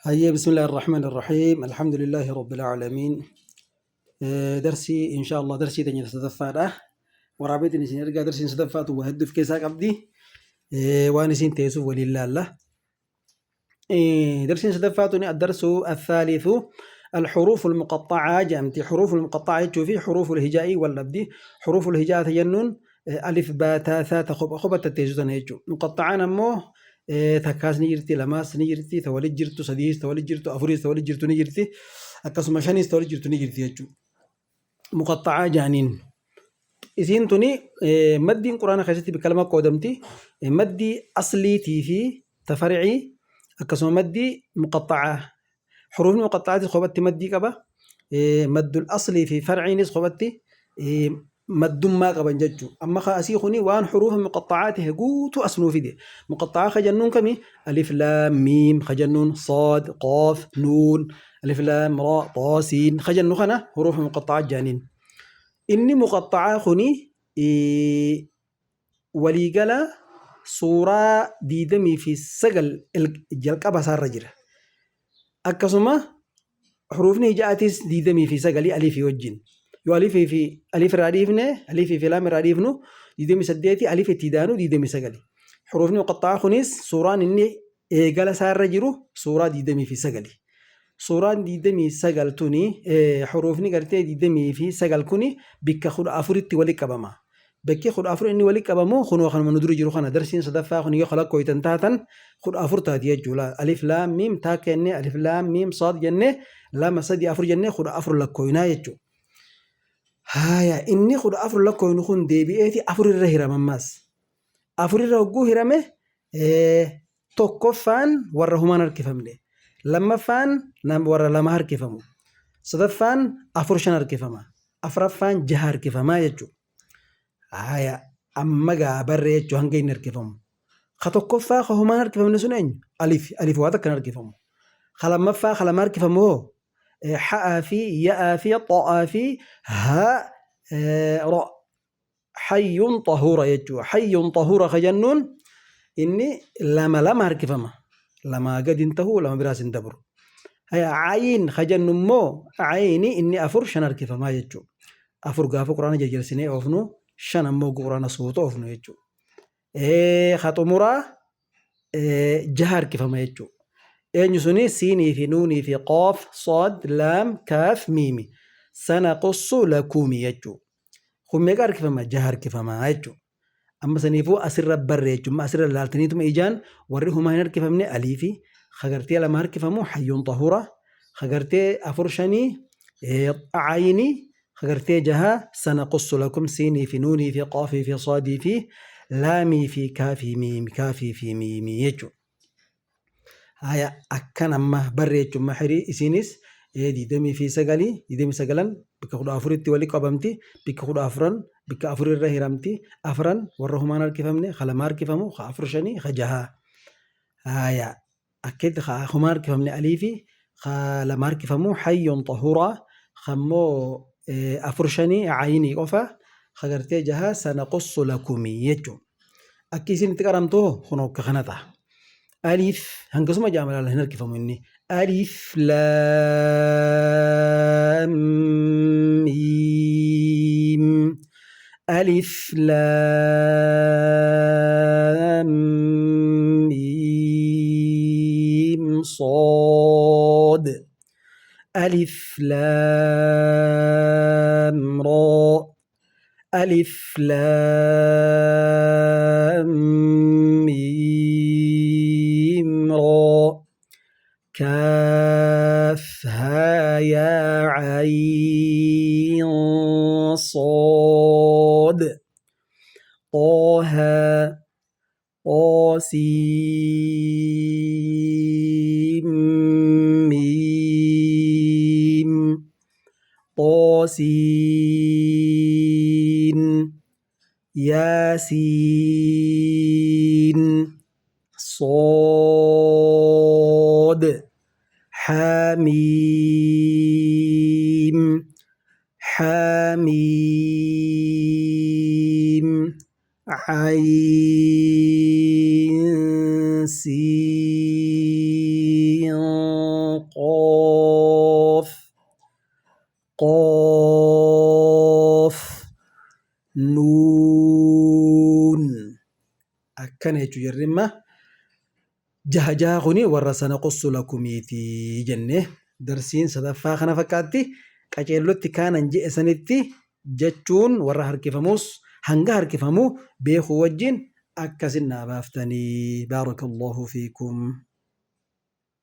Hayyee bismillaahi irrahmaan irrahiim alhamdulillaahi rabbil aalamiin darsii insha Allah darsii teenya sadaffaadha waraabeetiin isin ergaa darsiin sadaffaatu waa hedduu of keessaa qabdi waan isin teessuuf waliin laalla darsiin sadaffaatu ni addarsu athaalithu الحروف المقطعة جامتي حروف المقطعة jechuu fi حروف الهجائي wal dhabdi حروف الهجاء jennuun alif baa taa thaa ta kopha kophatti teessu tana jechuudha. Muqaxxa'aan ammoo takkaas ni jirti, lamaas ni jirti, ta walit jirtu, sadiis ta walit jirtu, afuriis ta walit jirtu ni jirti, akkasuma shaniis ta walit jirtu ni jirti jechuudha. Muqaxxa'aa jaaniin. Isiin tuni maddiin quraana keessatti bakka lama qoodamti. Maddii asliitii fi ta farcii akkasuma maddii muqaxxa'aa. Huruufni muqaxxa'aatis kophatti maddii qaba. Maddul aslii fi farciinis kophatti maddummaa qaban jechuudha. Amma ka asii kuni waan huruufa muqaxxa'aa ta'e guutuu as nuu fide. Muqaxxa'aa ka jennuun kami? Alif laam miim ka jennuun saad qaaf nuun alif laam raa xaa siin ka jennu kana huruufa muqaxxa'aa jaaniin. Inni muqaxxa'aa kuni waliigala suuraa 29 jalqaba isaarra jira. Akkasuma huruufni hija'atis 29 alifii wajjin. Yoo alifii fi alif irraa dhiifne alifii fi laam irraa dhiifnu 28 alif itti daanu 29. Huruufni muqaxxa'aa kunis suuraan inni eegala isaarra jiru suuraa 29. Suuraan 29 tuni huruufni gartee 29 kuni bikka 14tti walitti qabama. Bakki 14 inni walitti qabamu kunoo kanuma nu dura jiru kana darsiin sadaffaa kun yoo kalakkooytan taatan 14 taati jechuudha. Alif laam miim taakka jennee alif laam miim saad jennee lama sadi afur jennee 14 lakkooynaa jechuudha. Haaya inni 14 lakkooynu kun deebi'eeti afur irra hirama ammaas. Afur irra hogguu hirame tokkoffaan warra humaan harkifamne lammaffaan warra lama harkifamu sadaffaan afur shan harkifama afraffaan jaha harkifamaa jechuudha. Haya amma gaa barree jechuun hanga inni harkifamu. Ka tokkoffaa ka humaan harkifamne sun eenyu? Alif. Alif waa takka hin harkifamu. Ka lammaffaa ka lama harkifamu hoo? Ha'aa fi ya'aa fi xa'aa fi haa ra. Hayyuun xahuura jechuudha. Hayyuun xahuura ka jennuun inni lama lama harkifama. Lamaa gadi hin ta'u lama biraas hin dabru. Haya ayin ka jennu immoo ayini inni afur shan harkifamaa jechuudha. Afur gaafa quraana jarjarsinee oofnu shan ammoo quraana suuta oofnu jechuudha. Ka xumuraa jaha harkifama jechuudha. Eenyu suni siinii fi nuunii fi qaaf saad laam kaaf miimi. Sanaqussu lakumi jechuudha. Kun meeqa harkifama? Jaha harkifama jechuudha. Amma saniifuu asirra barre jechuudha. Amma asirra laaltaniituma ijaan warri humaa hin harkifamne aliifi kagartee lama harkifamu hayyuun xahuura kagartee afur shanii ayinii kagartee jaha sanaqussu lakum siinii fi nuunii fi qaafii fi saadii fi laamii fi kaafii miimi kaafii fi miimii jechuudha. Haya akkan amma barre jechuun mahirii isiinis digdamii fi sagalii digdamii sagalan bikka 14tti wali qabamti bikka kudha afuran bikka afur irra hiramti afran warra humaan harkifamne ka lama harkifamu ka afur shanii ka jahaa haya akkitti ka humaan harkifamne aliifi ka lama harkifamu hayyun xahuraa kammoo afur shanii ayinii qofa ka gartee jahaa sanaqussu lakumii jechuun. Akki isin itti qaramtu hoo kunoo akka kana ta'a. Alif hangasuma jaamalaala hin harkifamu inni. Alif laam miim. Alif laam miim sood. Alif laam raa. Alif Laam Miim Raa Kaaf Haa Yaa Ayn Saad Xaaha Xaasiim Miim Xaasiin Yaasiin Sood Xaamiim Xaamiim Cayn Siin Nuun. Akkana jechuu jarri imma jaha jaha kuni warra sanaqussu lakumiiti jenne. Darsiin sadaffaa kana fakkaatti. Qaceellotti kaanan je'e sanitti jechuun warra harkifamuus hanga harkifamu beekuu wajjin akkasin naa baaftanii. Baarakallahu fiikum.